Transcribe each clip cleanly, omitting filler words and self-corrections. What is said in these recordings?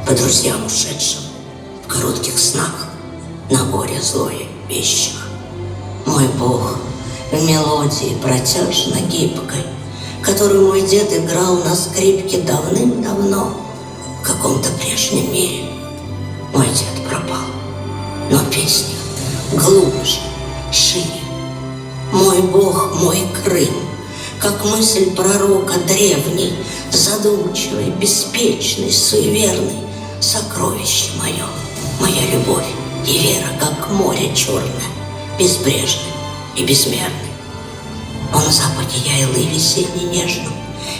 По друзьям ушедшим в коротких снах На горе злое вещих. Мой Бог в мелодии протяжно гибкой, Которую мой дед играл на скрипке давным-давно В каком-то прежнем мире. Мой дед пропал, но песня глубже, шире. Мой Бог, мой Крым, как мысль пророка древней, Задумчивый, беспечный, суеверный, Сокровище мое, моя любовь и вера, Как море черное, безбрежное и безмерное. Он в запахе яйлы весенней нежном,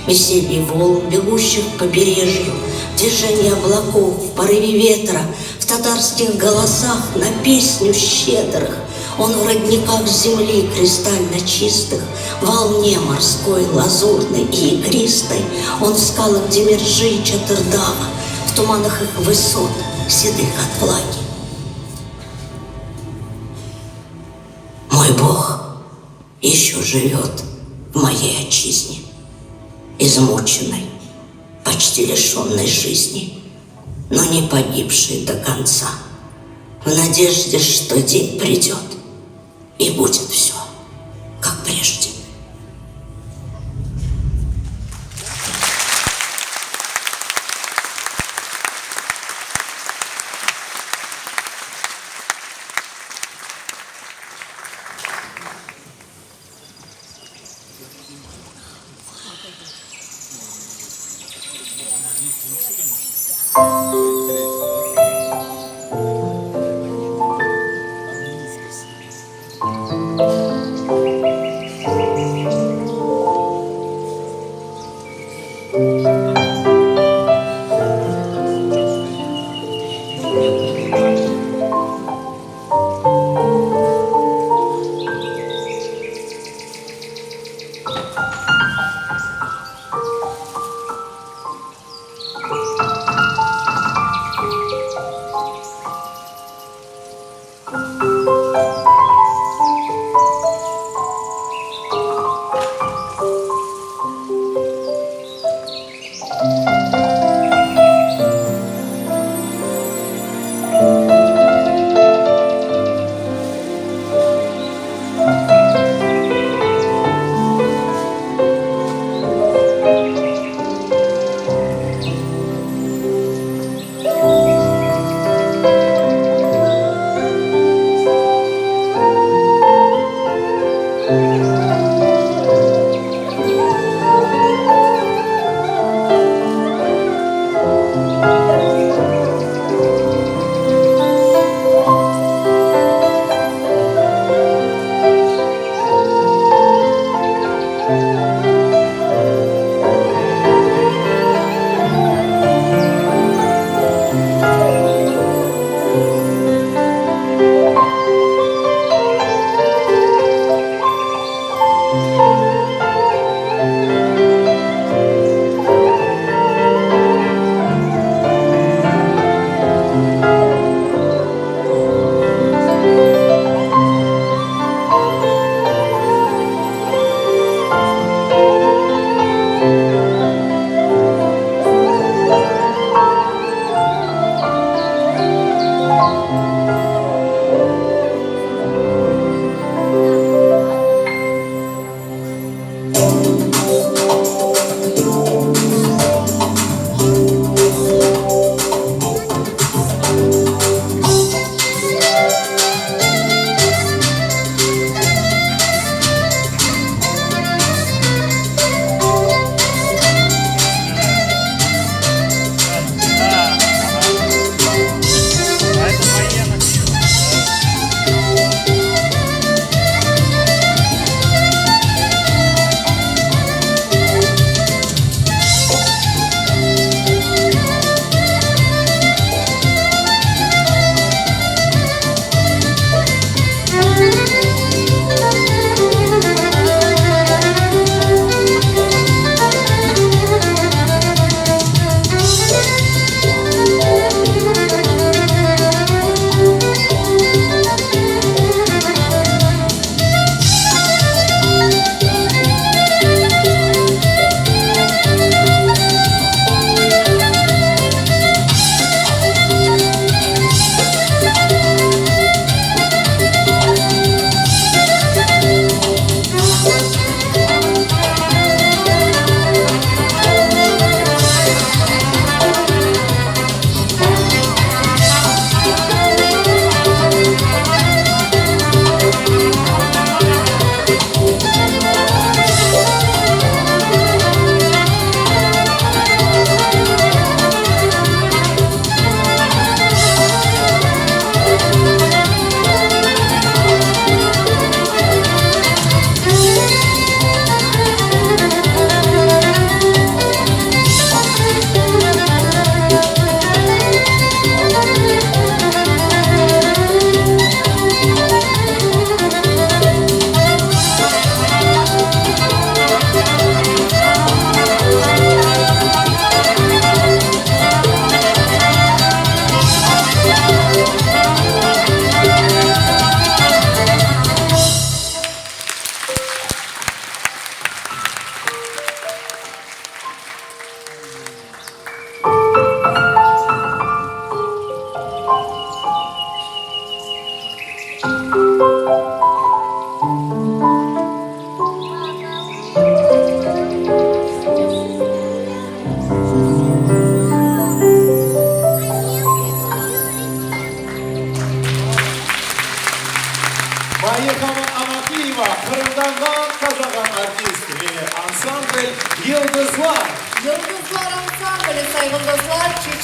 Веселье волн, бегущих по побережью, Движение облаков в порыве ветра, В татарских голосах на песню щедрых. Он в родниках земли кристально чистых, Волне морской, лазурной и игристой, Он в скалах Демержи и Чатырдага, В туманах их высот, седых от влаги. Мой Бог еще живет в моей отчизне, измученной, почти лишенной жизни, но не погибшей до конца, в надежде, что день придет и будет все, как прежде.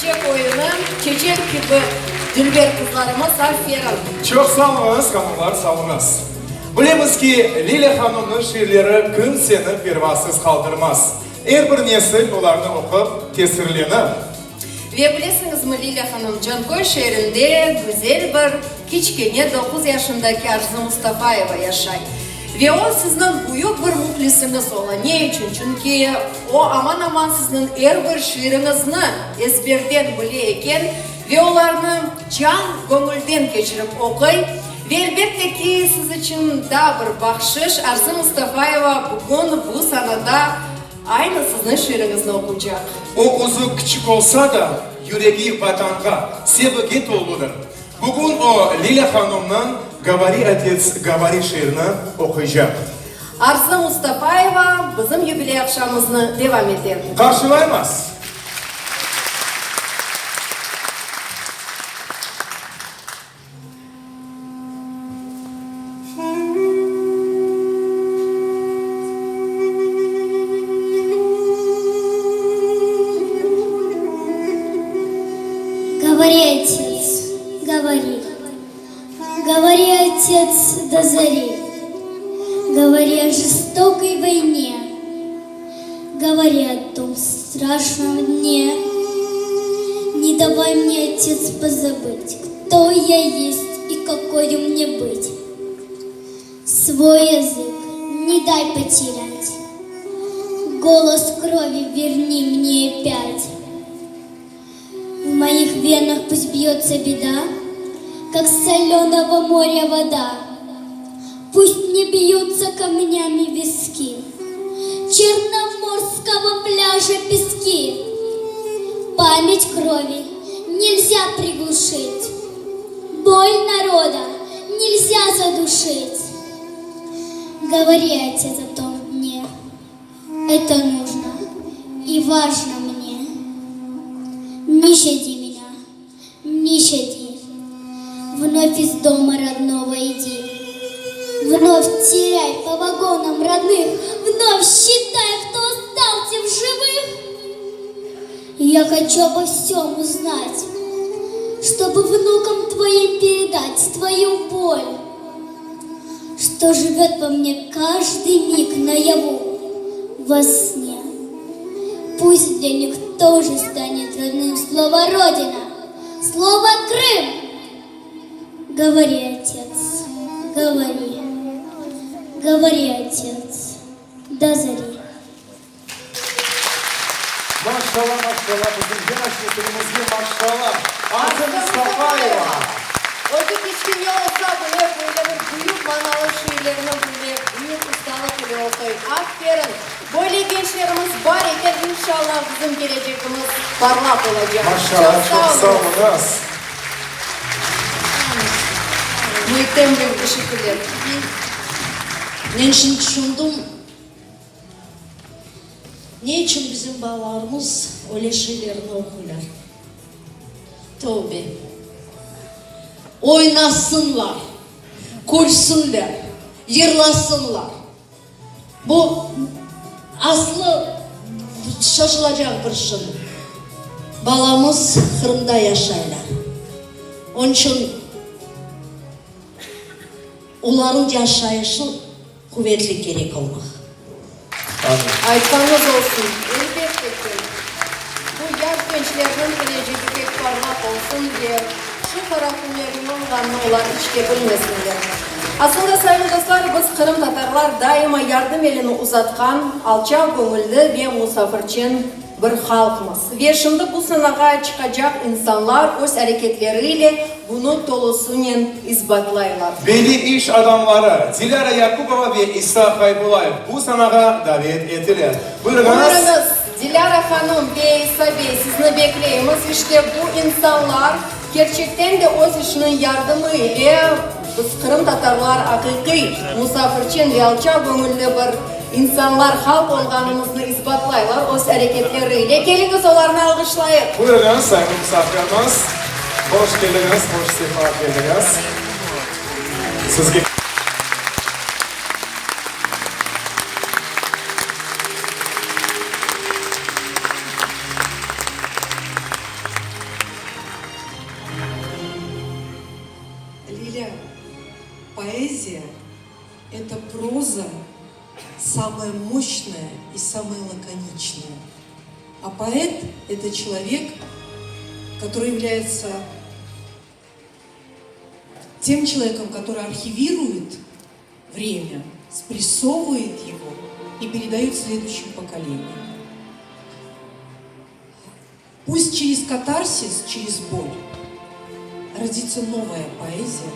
Çeçek oyunı, çeçek kibi dülber qızlarımız, aferin! Çoq sağ oluñız, hanımlar, sağ oluñız. Bilemiz ki, Lilâ hanımnıñ şiirleri kimseni pervasız qaldırmaz. Er bir nesil olarnı oqup tesirlenir. Ve bilesiñizmi, Lilâ hanım, Canköy şeerinde güzel bir kiçkene doquz yaşındaki Arzı Mustafayeva yaşay. Ve o sizniñ büyük bir mühlisiñiz ola. Ne içün? Çünki o aman-aman sizniñ er bir şiiriñizni ezberden bile eken ve olarnı can-göñülden keçirip oquy. Ve elbette ki, siz içün daa bir bahşış, Arzı Mustafayeva bugün bu sanada aynı sizniñ şiiriñizni oquycaq. O özü kiçik olsa da, yüregi Vatanğa, sevgige toludır. Bugün o, Lilâ hanımnıñ Govori, otets, govori şiirini oquycaq. Arzı Mustafayeva bizim yubiley aqşamımıznı devam ete. Qarşılaymız! Govori, otets, govori, Govori, otets, do zori, Govori o jestokoy voyne, Govori o tom straşnom dne. Ne davay mne, otets, pozabıtь, Kto ya est i kakoyu mne bıtь. Svoy yazık ne day poterâtь, Golos krovi verni mne opâtь. V moih venah pust bьется beda, Kak s solönogo morya voda, Pust ne bьются kamnyami viski Çernomorskogo plâja peski. Pamять krovi nelzâ prigluşit, Bolь naroda nelzâ zaduşit. Govori, otets, o tom dne, Eto nujno i vajno mne. Ne şçadi menâ, ne şçadi, Vnov iz doma rodnogo idi, Vnov teryay po vagonam rodnıh, Vnov sçitaj, kto ostalsâ v jivıh. Ya hoçu obo vsem uznat, Çtobı vnukam tvoim peredat Tvoyu bol, Çto jivet vo mne každıy mig nayavu, vo sne. Pust dlâ nih tože stanet rodnım Slovo Rodina, slovo Krım! Govori, otets, govori, Govori, otets, do zori. Maşşala, maşşala, bizim yaş nesilimizge maşşala! Arzı Mustafayeva! Özü kiçkene olsa bile, böyle bir büyük manalı şiirlerni böyle büyük ustalıq ile oquy. Aferin! Böyle gençlerimiz bar eken, inşallah bizim kelecegimiz parlaq olacaq. Maşşala, çoq sağ oluñız! Muitem bey, teşekkürler. Men şimdi tüşündim. Ne içün bizim balalarımız öyle şeylerni oquylar? Tövbe! Oynasınlar, külsünler, yırlasınlar. Bu aslı şaşılacaq bir şey. Balamız Qırımda yaşaylar. Onıñ içün olarnıñ yaşayışı Quvetli kerek olmaq. Aytqanıñız olsun, elbette ki, bu yaş gençlerniñ kelecegi pek parlaq olsun ve şu qara künlerniñ olğanını olar iç te bilmesinler. Aslında, sayın dostlar, biz, qırımtatarlar, daima yardım elini uzatqan, alçaq göñülli ve musafirçen bir halqmız. Ve şimdi bu sanağa çıqacaq insanlar öz areketleri ile bunı tolusınen isbatlaylar. Belli iş adamları Dilâra Yakubova ve İsa Haybullayev bu sanağa davet etile. Buyurıñız. Buyurıñız, Dilâra hanım ve İsa bey, sizni bekleymiz. İşte bu insanlar kerçekten de öz işiniñ yardımı ile biz, qırımtatarlar, aqiqiy musafirçen ve alçaqgöñülli bir İnsanlar halq olğanımıznı isbatlaylar öz areketleri ile. Keliñiz, olarnı alğışlayıq! Buyurıñız, sayın musafirimiz. Hoş keldiñiz, hoş sefa keldiñiz. Sizge. говоря, поэзия – это проза самая мощная и самая лаконичная. А поэт – это человек, который является тем человеком, который архивирует время, спрессовывает его и передает следующим поколениям. Пусть через катарсис, через боль родится новая поэзия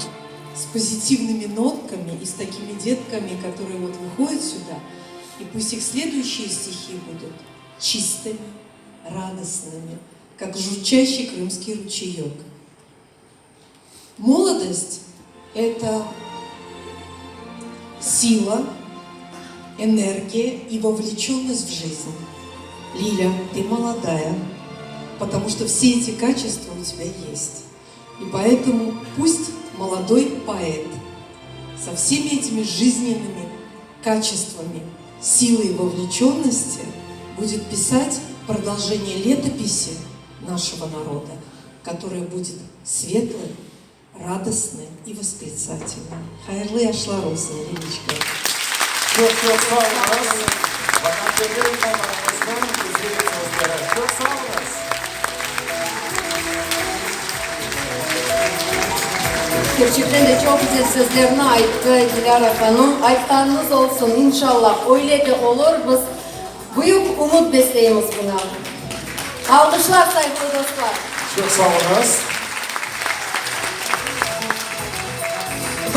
с позитивными нотками и с такими детками, которые вот выходят сюда, и пусть их следующие стихи будут чистыми, радостными, как журчащий крымский ручеек. Молодость – это сила, энергия и вовлеченность в жизнь. Лиля, ты молодая, потому что все эти качества у тебя есть. И поэтому пусть молодой поэт со всеми этими жизненными качествами, силой и вовлеченности будет писать продолжение летописи нашего народа, которая будет светлой, радостной и восклицательной. Hayırlı yaşlar olsun, Lilечка. Çoq çoq sağ oluñız. Vatanperver insanlarımıznıñ güzel sözleri. Çoq sağ oluñız. Kerçekten de çoq güzel sözlerni ayttı Dilâra hanım. Aytqanıñız olsun, inşallah, öyle de olur. Biz büyük ümüt besleymiz buña. Alqışlar, sayğılı dostlar. Çoq sağ oluñız.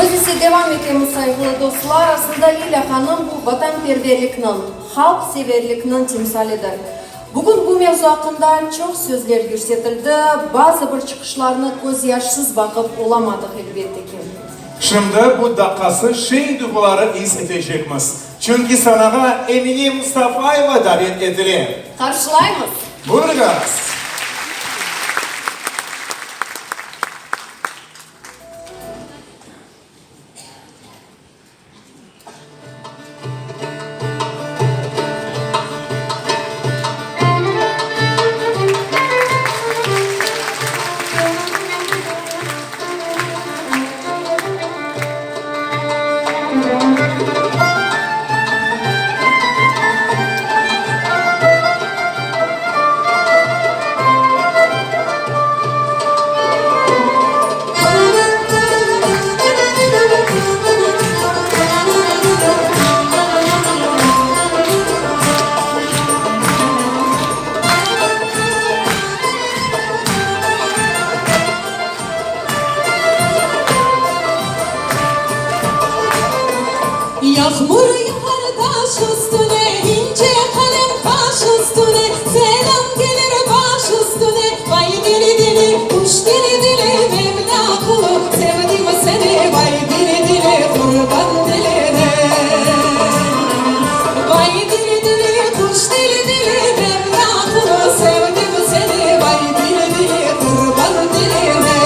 Biz ise devam etemiz, sayğılı dostlar. Aslında Lilâ hanım bu vatanperverlikniñ, halqseverlikniñ timsalidir. Bugün bu mevzu aqqında çoq sözler yürsetildi, bazı bir çıqışlarnı közyaşsız baqıp olamadıq, elbette ki. Şimdi bu daqqası şeñ duyğuları is etecekmiz, çünki sanağa Emine Mustafayeva davet etile. Qarşılaymız! Buyurıñız! Yağmur yağar taş üstüne, İnce qalem qaş üstüne, Selâm kelir baş üstüne, Vay deli deli, quş deli deli, Mevlâ qulu, sevdim seni, Vay deli deli, qurban diline. Vay deli deli, quş deli deli, Mevlâ qulu, sevdim seni, Vay deli deli, qurban diline.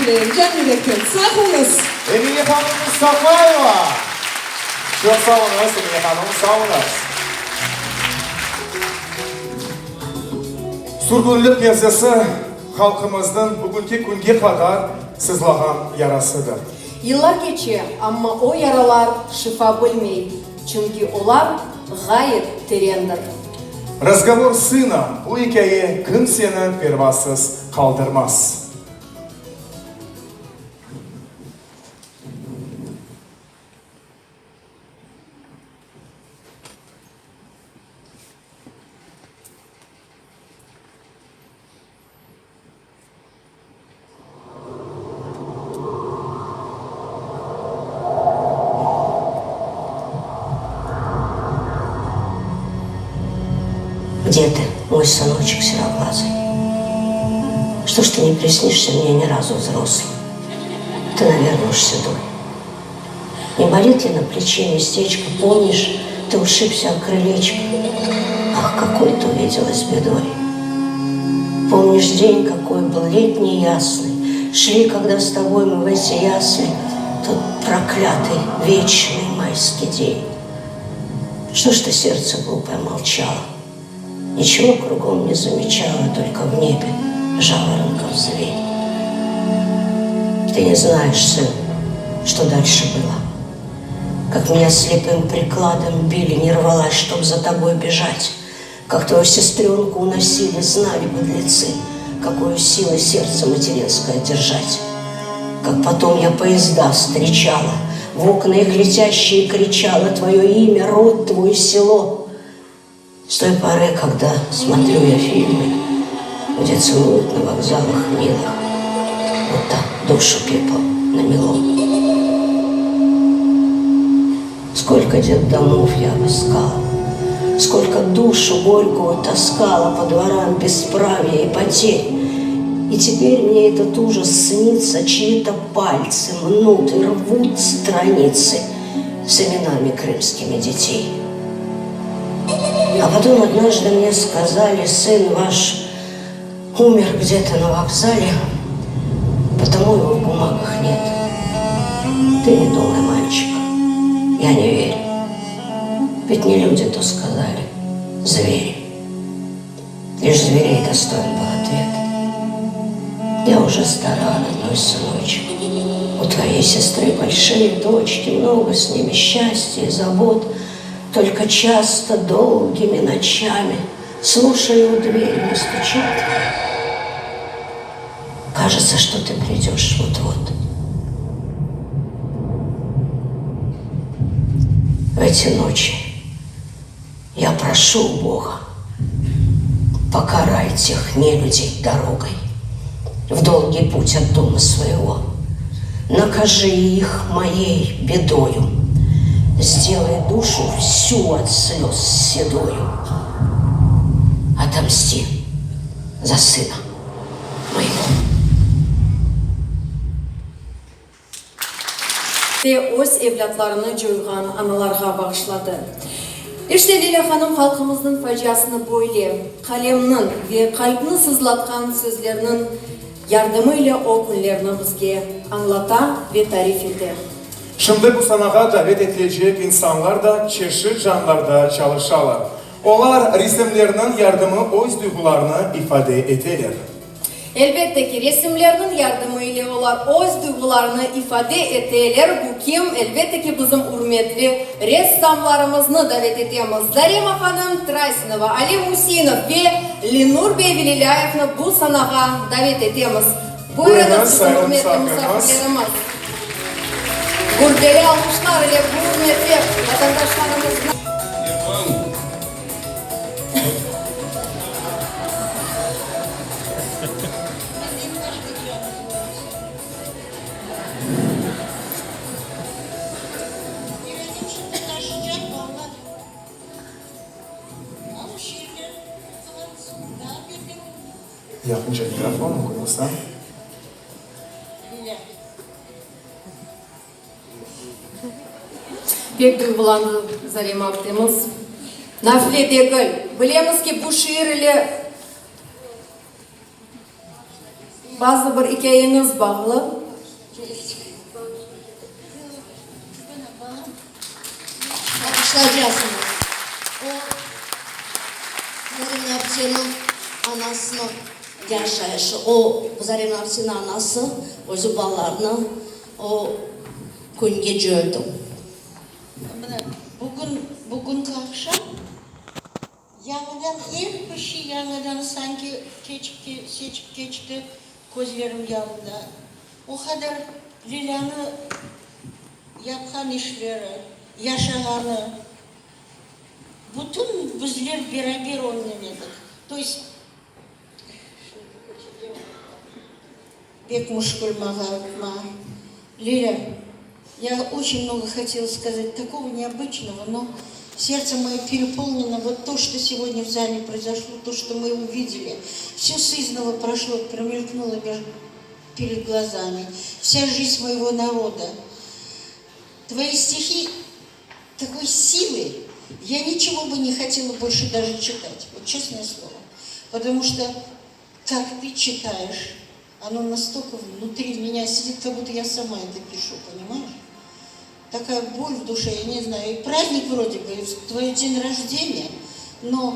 tileyim, can yürekten. Sağ oluñız! Emine hanım Mustafayeva! Çoq sağ oluñız, Emine hanım, sağ oluñız! Sürgünlik perdesi halqımıznıñ bugünki künge qadar sızlağan yarasıdır. Yıllar keçe, amma o yaralar şifa bilmey, çünki olar ğayet terendir. Razgovor s sınom, bu ikâye kimseni pervasız qaldırmaz. Где ты, мой сыночек сероглазый? Что ж ты не приснишься мне ни разу взрослым? Ты, наверное, уж седой. Не болит ли на плече местечко? Помнишь, ты ушибся о крылечко? Ах, какой ты увиделась бедой! Помнишь день, какой был летний ясный? Шли, когда с тобой мы в эти ясли, Тот проклятый вечный майский день. Что ж ты, сердце глупое, молчало? Ничего кругом не замечала, Только в небе жаворонков зверь. Ты не знаешь, сын, что дальше было. Как меня слепым прикладом били, не рвалась, чтоб за тобой бежать. Как твою сестренку уносили, знали подлецы, Какую силу сердце материнское держать. Как потом я поезда встречала, В окна их летящие кричала Твое имя, род твой, село. С той поры, когда смотрю я фильмы, Где целуют на вокзалах милых, Будто душу пепел намело. Сколько детдомов я обыскала, Сколько душу горькую таскала По дворам бесправия и потерь. И теперь мне этот ужас снится, Чьи-то пальцы мнут и рвут страницы С именами крымскими детей. А потом однажды мне сказали, сын ваш умер где-то на вокзале, потому его в бумагах нет. Ты не думай, мальчик, я не верю. Ведь не люди то сказали, звери. Лишь зверей достоин был ответ. Я уже стара, родной сыночек. У твоей сестры большие дочки, много с ними счастья и забот. Только часто долгими ночами, слушая у двери, не стучат. Кажется, что ты придешь вот-вот. В эти ночи я прошу у Бога, покарай тех нелюдей дорогой в долгий путь от дома своего. Накажи их моей бедою, сделай душу всю от слез седою. Отомсти за сына моего. Ve öz evlâtlarını coyğan analarğa bağışladı. İşte, Lilâ hanım halqımıznıñ faciasını böyle, qalemniñ ve qalbni sızlatqan sözlerniñ yardımı ile o künlerni bizge añlata ve tarif ete. Şimdi bu sanağa davet etilecek insanlar da çeşit janlarda çalışalar. Olar resimlerniñ yardımı öz duyğularını ifade eteler. Elbette ki, resimlerniñ yardımı ile olar öz duyğularını ifade eteler. Bu kim? Elbette ki, bizim ürmetli ressamlarımıznı davet etemiz. Zarema hanım Trasinova, Ali Musinov ve Lenur bey Velilâyevni bu sanağa davet etemiz. Buyurıñız, Buyurıñız, bizim sayğılı ürmetli misafirlerimiz. musafirlerimiz. Gürdeli alqışlar ile bu ürmetli vatandaşlarımıznı. Yaqınca mikrofon, mümkün olsa. Pek duyğulandı Zarema aptemiz. Nafile degil. Bilemiz ki, bu şiir ile bazı bir ikâyeñiz bağlı. Alqışlaycaqsıñız. O, Zarema apteniñ anasınıñ yaşayışı. O, Zarema apteniñ anası özü balalarını o künge coydı. Mına, bugün, bugünki aqşam yañıdan er bir şey yañıdan sanki keçip, seçip keçti közlerim yanında. O qadar Lilânı yapqan işleri, yaşağanı, bütün bizler beraber onnen edik. To est, Pek müşkül mağa, mağa. Lilâ, ya oçen mnogo hotela skazat takogo neobıçnogo, no serdtse moyo perepolineno vot to, çto segodnâ v zale proizoşlo, to, çto mı uvideli, vsё sıznova proşlo, promelknulo mež pered glazami, vsâ jizn moego naroda. Tvoi stihi takoy silı, ya niçego bı ne hotela bolşe daje çitat, vot çestnoye slovo, potomu çto kak tı çitaeş, ono nastolko vnutri menya sidit, kak buto ya sama eto pişu, ponimaeş? Takaya bol v duşe, ya ne znayu, i prazdnik vrode bı, i tvoyo den rojdeniya, no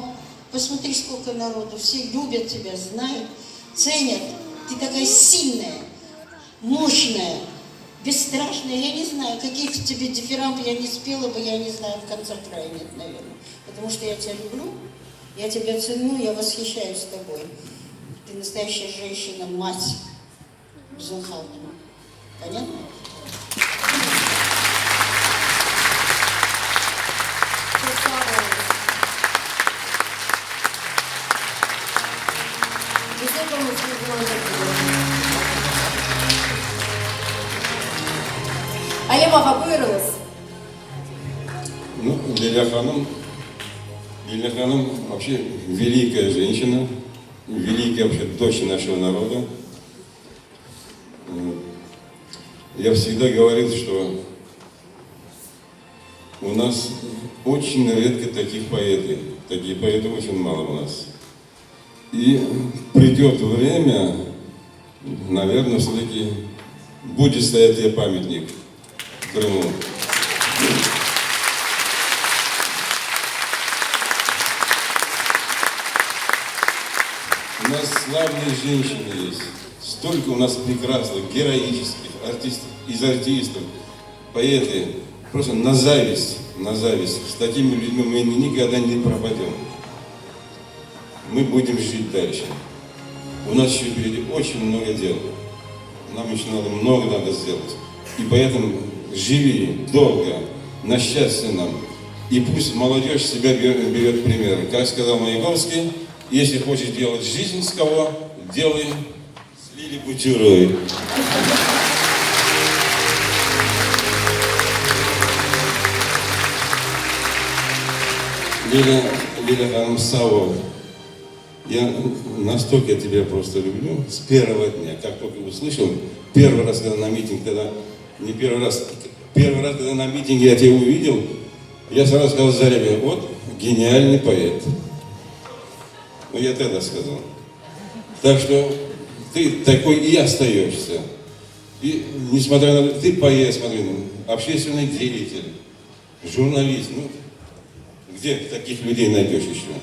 posmotri, skolko narodu, vse lyubyat tebâ, znayut, tsenyat, ty takaya silnaya, moşçnaya, besstraşnaya, ya ne znayu, kakih tebe difiramb ya ne spela bı, ya ne znayu, v kontsa kraya net, naverno, potomu çto ya tebâ lyublю, ya tebâ tsenю, ya voshişayus toboy, ty nastoyaşçaya jenşçina, mat bizim halqnıñ. Ponâtno? Çoq sağ oluñız. Biz epimiz duyğulandıq bugün. Alim ağa, buyurıñız. Nu, Lilâ hanım, Lilâ hanım voobşe velikaya jenşçina, velikaya voobşe doç našego naroda. Я всегда говорил, что у нас очень редко таких поэты. Такие поэты очень мало у нас. И придет время, наверное, все-таки будет стоять ей памятник в Крыму. У нас славные женщины есть. Столько у нас прекрасных, героических артистов, из артистов, поэты. Просто на зависть, на зависть. С такими людьми мы никогда не пропадем. Мы будем жить дальше. У нас еще впереди очень много дел. Нам еще надо много надо сделать. И поэтому живи долго, на счастье нам. И пусть молодежь себя берет пример. Как сказал Маяковский, если хочешь делать жизнь с кого, делай с Лили Бутюровой. Лиля, Лиля hanım, sağ ol. Я настолько тебя просто люблю с первого дня, как только услышал, первый раз, когда на митинг, когда, не первый раз, первый раз, когда на митинге я тебя увидел, я сразу сказал Зареме, вот гениальный поэт. Ну, я тогда сказал. Так что ты такой и остаешься. И несмотря на... Ты поэт, смотри, ну, общественный деятель, журналист. Ну, где таких людей найдешь еще?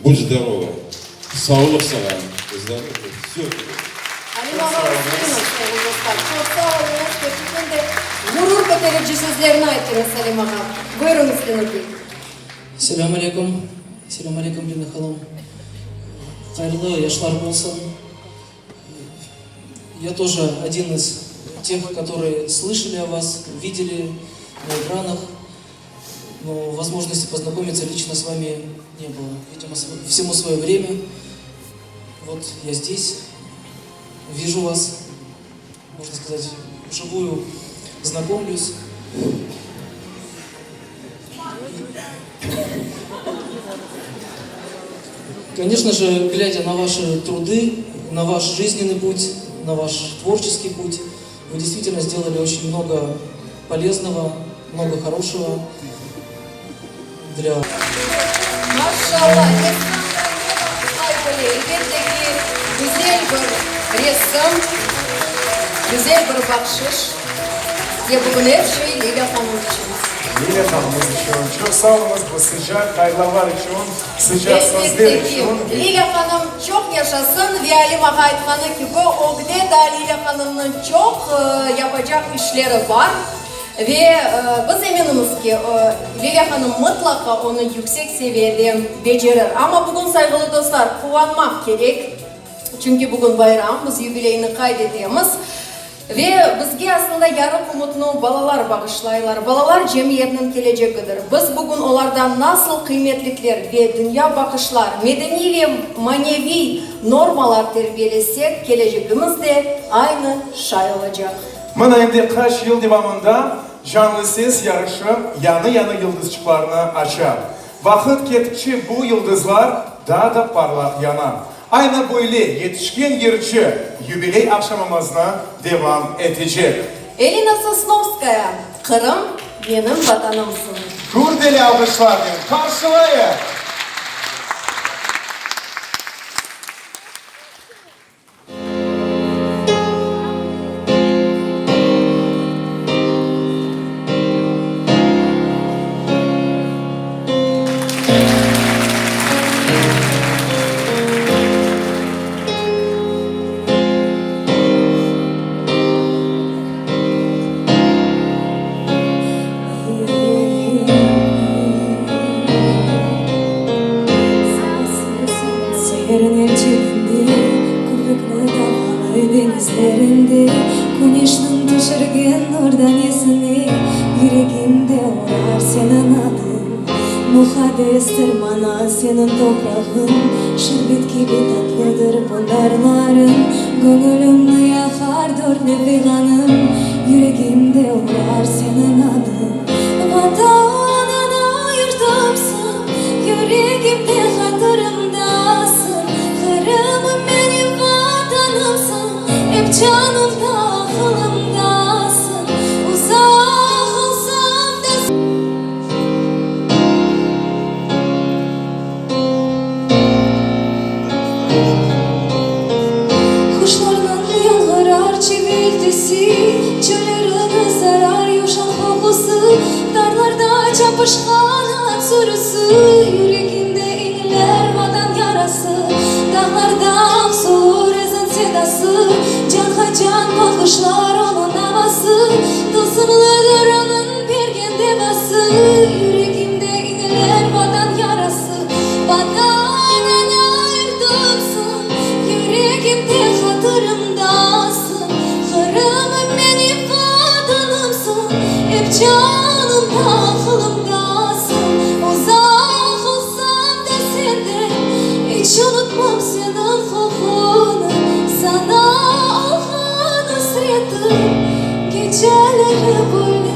Будь здорова. Sağlıq saña. Здоровья. Все. Alim ağa Useinov, sevgili dostlar, çoq sağ oluñız, kerçekten de ğurur köterici sözlerni ayttıñız, Alim ağa. Buyurıñız, Lenur bey. Selâm aleyküm, selâm aleyküm, Lina hanım. Hayırlı yaşlar bolsun. Я тоже один из тех, которые слышали о вас, видели на экранах, но возможности познакомиться лично с вами не было. Видимо, всему свое время. Вот я здесь, вижу вас, можно сказать, вживую знакомлюсь. Конечно же, глядя на ваши труды, на ваш жизненный путь, на ваш творческий путь, вы действительно сделали очень много полезного, много хорошего для... Maşallah, ressamda ne vaqıtlar bile, elbette ki, güzel bir resim, güzel bir bahşış. Ve bugün er şey Lilâ hanım içün. Lilâ hanımız içün. Çoq sağ oluñız bu sıcaq hayırlavlar içün, sıcaq sözler Elbette ki, içün. Lilâ hanım çoq yaşasın ve Alim ağa aytqanı kibi, ögde daa Lilâ hanımnıñ çoq yapacaq işleri bar. Ve biz eminimiz ki, Lilâ hanım mıtlaqa onı yüksek seviyede becerir. Amma bugün, sayğılı dostlar, quvanmaq kerek, çünki bugün bayram, biz yubileyni qayd etemiz. Ve bizge aslında yarıq ümütni balalar bağışlaylar. Balalar cemiyetniñ kelecegidir. Biz bugün olardan nasıl qıymetlikler ve dünya baqışlar, medeniy ve maneviy normalar terbiyelesek, kelecegimiz de aynı şay olacaq. Mına endi qaç yıl devamında Canlı ses yarışı yañı-yañı yıldızçıqlarnı aça. Vaqıt kettikçe bu yıldızlar daa da parlaq yana. Aynı böyle yetişken yırcı yubiley aqşamımıznı devam etecek. Elina Sosnovskaya, Qırım, menim Vatanımsıñ. Gürdeli alğışlarnen qarşılayıq! Seherniñ çetinde, köpükli dalğalı deñizlerinde, Küneşniñ tüşürgen nur danesine Yüregimde urar seniñ adıñ. Muqaddestir maña seniñ toprağıñ, Şerbet kibi tatlıdır pınarlarıñ, Göñülimni yaqar dörtlü fiğanıñ, Yüregimde urar seniñ adıñ. Vatan, ana yurtumsıñ, Yüregimde, hatırımdasıñ, Qırımım menim Vatanımsıñ, Ep canımda, aqılımdasıñ, Uzaq olsam da. Quşlarnıñ yañğırar çiviltisi, Çöllerni sarar yuşan qoqusı, Dağlarda çapışqan at sürüsi, Yüregimde iñler Vatan yarası. Dağlarda aks olur ezan sedası, Canğa can bağışlar onıñ avası, Tılsımlıdır onıñ bergen devası, Yüregimde iñler Vatan yarası. Vatan, ana yurtumsıñ, Yüregimde, hatırımdasıñ. Qırımım menim Vatanımsıñ, Ep canımda, aqılımdasıñ. Uzaq olsam da senden, İç unutmam seniñ qoquñı. Saña olğan asretim Geceleri böler.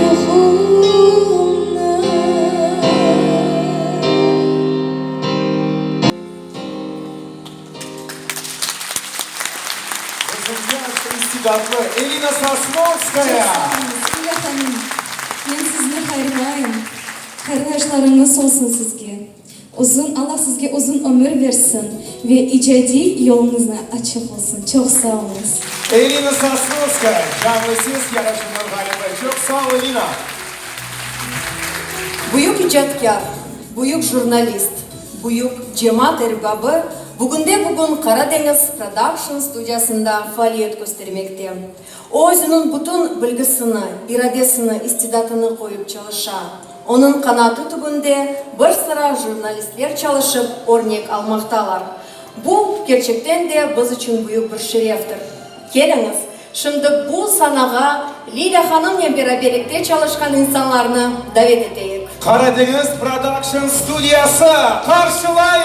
Yuqumnı. Bizim yaş istidatlı Elina Sosnovskaya! Çoq sağ oluñız, Lilâ hanım. Men sizni hayırlayım. Hayırlı yaşlarıñız olsun sizge. Uzun, Alla sizge uzun ömür bersin ve icadiy yoluñıznı açıq olsun. Çoq sağ oluñız. Elina Sosnovskaya, Canlı ses yarışınıñ ğalibi. Çoq sağ ol, Elina! Büyük icatkâr, büyük jurnalist, büyük cemaat erbabı bugünde-bugün Qaradeñiz Production studiyasında faaliyet köstermekte. O özüniñ bütün bilgisini, iradesini, istidatını qoyıp çalışa. Onıñ qanatı tübünde bir sıra jurnalistler çalışıp, örnek almaqtalar. Bu, kerçekten de, biz içün büyük bir şereftir. Keliñiz, şimdi bu sanağa Lilâ hanımnen beraberlikte çalışqan insanlarnı davet eteyik. Qaradeñiz Production studiyası qarşılayıq!